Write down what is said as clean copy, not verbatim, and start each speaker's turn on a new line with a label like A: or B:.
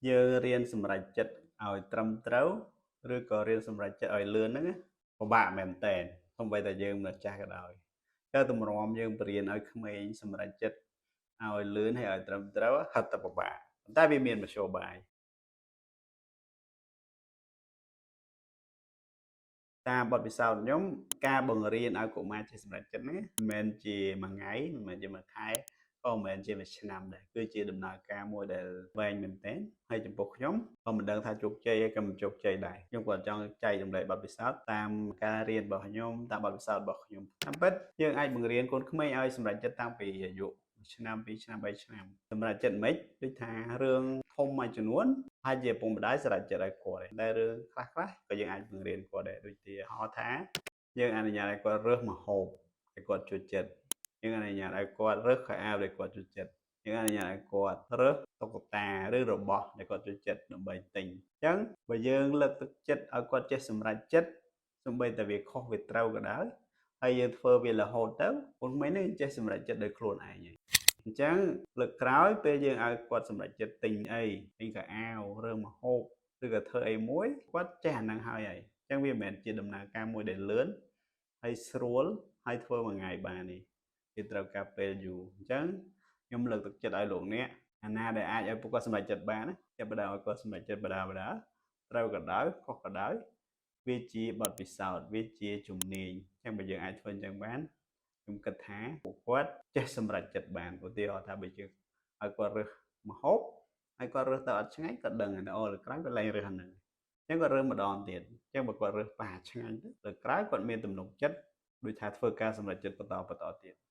A: យើងរៀនសម្រេចចិត្តឲ្យត្រឹមត្រូវឬក៏រៀនសម្រេចចិត្តឲ្យលឿនហ្នឹងពិបាកមែនតើសូម្បីតែយើងមិនចាស់ក៏ដោយតែទម្រាំយើងបរៀនឲ្យក្មេងសម្រេចចិត្តឲ្យលឿនហើយឲ្យត្រឹមត្រូវហិតតែពិបាកប៉ុន្តែវាមានមធ្យោបាយតាមបទពិសោធន៍ខ្ញុំការបង្រៀនឲ្យកុមារចេះសម្រេចចិត្តហ្នឹងមិនមែនជាមួយថ្ងៃមិនមែនជាមួយខែក៏មិនមែនជាមួយឆ្នាំដែរគឺជាដំណើរការមួយដែលវែងមែនទែនហើយចំពោះខ្ញុំក៏មិនដឹងថាជោគជ័យឬក៏មិនជោគជ័យដែរខ្ញុំក៏ចង់ចែករំលែកបទពិសោធន៍តាមការរៀនរបស់ខ្ញុំតាមបទពិសោធន៍របស់ខ្ញុំតាមពិតយើងអាចបង្រៀនកូនក្មេងឲ្យសម្រេចចិត្តតាំងពីអាយុ1ឆ្នាំ2ឆ្នាំ3ឆ្នាំសម្រាប់ចិត្តមិនដូចថារឿងធំមួយចំនួនហើយជាពុកម្ដាយសម្រាប់ចិត្តឲ្យគាត់តែរឿងខ្លះខ្លះក៏យើងអាចបង្រៀនគាត់ដែរដូចជាហៅថាយើងអនុញ្ញាតឲ្យគាត់រើសម្ហូបឲ្យគាត់ចូលចិត្តយើងអនុញ្ញាតឲ្យគាត់រើសខោអាវដែលគាត់ចូលចិត្តយើងអនុញ្ញាតឲ្យគាត់រើសតុក្កតាឬរបស់ដែលគាត់ចូលចិត្តដើម្បីទិញអញ្ចឹងបើយើងលើកទឹកចិត្តឲ្យគាត់ចេះសម្រេចចិត្តសូម្បីតែវាខុសវាត្រូវក៏ដោយហើយយើងធ្វើវារហូតទៅកូនក្មេងនេះចេះសម្រេចចិត្តដោយខ្លួនឯងហើយអញ្ចឹងលើកក្រោយពេលយើងឲ្យគាត់សម្រេចចិត្តទិញអីទិញខោអាវរើសម្ហូបឬក៏ធ្វើអីមួយគាត់ចេះអាហ្នឹងហើយហើយអញ្ចឹងវាមិនមែនជាដំណើរការមួយដែលលឿនហើយស្រួលហើយធ្វើមួយថ្ងៃបានទេវាត្រូវការពេលយូរអញ្ចឹងខ្ញុំលើកទឹកចិត្តឲ្យលោកអ្នកអាណាដែលអាចឲ្យពួកគាត់សម្រេចចិត្តបានចាប់ផ្ដើមឲ្យគាត់សម្រេចចិត្តបដាបដាត្រូវក៏ដោយខុសក៏ដោយវាជាបទពិសោធន៍វាជាជំនាញអញ្ចឹងបើយើងអាចធ្វើអញ្ចឹងបានខ្ញុំគិតថាពួកគាត់ចេះសម្រេចចិត្តបានឧទាហរណ៍ថាបើយើងឲ្យគាត់រើសម្ហូបហើយគាត់រើសទៅអត់ឆ្ងាញ់គាត់ដឹងថាអូលើក្រោយគាត់លែងរើសអាហ្នឹងអញ្ចឹងគាត់រើសម្ដងទៀតអញ្ចឹងបើគាត់រើសប៉ាឆ្ងាញ់ទៅលើក្រោយគាត់មានទំនុកចិត្តដូចថាធ្វើការសម្រេចចិត្តបន្តបន្តទៀត។